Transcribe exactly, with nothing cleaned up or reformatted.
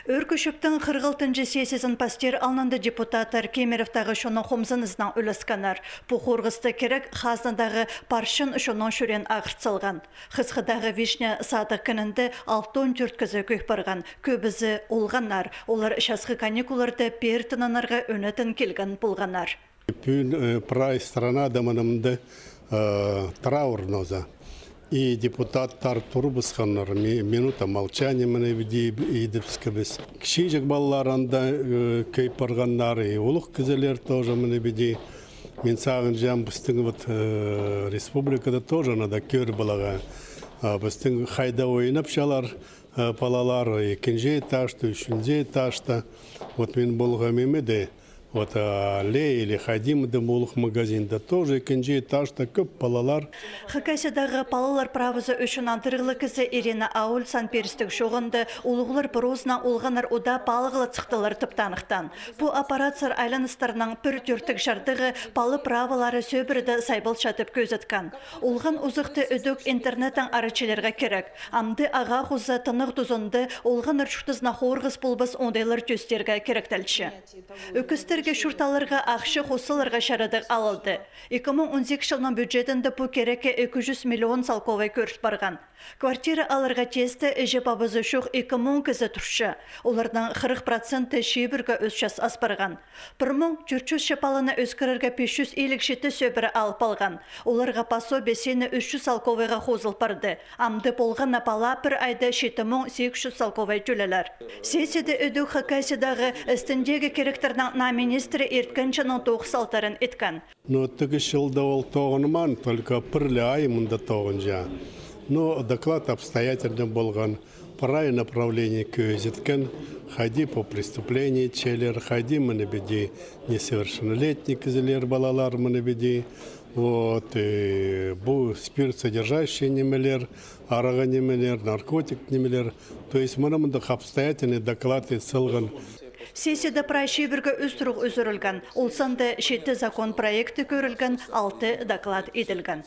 Ӧӧркі чӧптің хырых алтынҷы сессиязын пастир алнында депутаттар Кемеровтағы чонның хомзынызынаң ӱлескеннер. Пу хорғыстығ кирек хазнадағы парчан чонның чӱреен ағырт салған. Хысхыдағы Вишня садығ кінінде алтон тӧрт кізі кӧй парған, кӧбізі олғаннар. Олар часхы каникулларда пеер тынанарға ӧнетін килген полғаннар. Пӱӱн, э, прай странада мынымды, э, траур ноза. И депутаттар турыбысханнар, ми-, минута молчания мына піди идібіскебіс. Кічіҷек палалар анда, э, кӧй парғаннар, и улуғ кізілер тоже мына піди. Мин сағынчам, пістің вот, э, республикада тоже надо кӧр поларға. А пістің хайда ойнапчалар, э, палалар, ікінҷі этажта, ӱчӱнҷі этажта. Вот мин полғам ниме де, вот, а, Ле или хайди ниме де, улуғ магазинда тоже ікінҷі этажта кӧп палалар. Хакасиядағы палалар правозы ӱчӱн андырығлығ кізі Ирина Ауль сан пирістіг чооғында улуғлар прозынаң олғаннар удаа палығлатсыхталар тіп таныхтаан. Пу аппаратсар айланыстарның пір тӧрттіг чардығы пала праволары сӧбіреде сайбалча тіп кӧзіткен. Олған узахта ідӧк интернеттең арачылирға кирек. Амды ағаа хоза тынағ тузында олғаннар чуртазына хорғыс полбас оңдайлар тӧстирге киректелче. Ӧкістерге чурт аларға ахча хозаларға чарадығ алылды. Ікі муң он сигіс чылның бюджетінде пу кирекке ікі чӱс миллион салковай кӧріл парған. Квартира аларға тесте іҷе-пабазы чох ікі муң кізі турча. Оларның хырых проценті чибіргі ӱс час ас парған. Пір муң тӧрт чӱс чапаланы ӧскірерге пис чӱс илиг читі сӧбіре алып алған. Оларға пособие сині ӱс чӱс салковайға хозыл парды. Амды полған на пала пір айда читі муң сигіс чӱс салковай тӧлелер. Сессияда ідӧк Хакасиядағы істіндегі киректернің наа министрі ирткен чылның тоғыс алтарын иткен. Но тігі чылда ол тоғынмаан, только пір ле ай мында тоғынча. Но доклад обстоятельный полған, прай направление кӧзіткен, хайди по преступлению итчелер, хайди мына піди несовершеннолетний кізілер, палалар мына піди. Вот, и пу спиртсодержащий нимелер, арағаа нимелер, наркотик нимелер. То есть мына мындағ обстоятельный доклад ит салған. Сессияда прай чибіргі ӱс турығ ӱзӱрілген. Ол санда читі закон проекті кӧрілген, алты доклад иділген.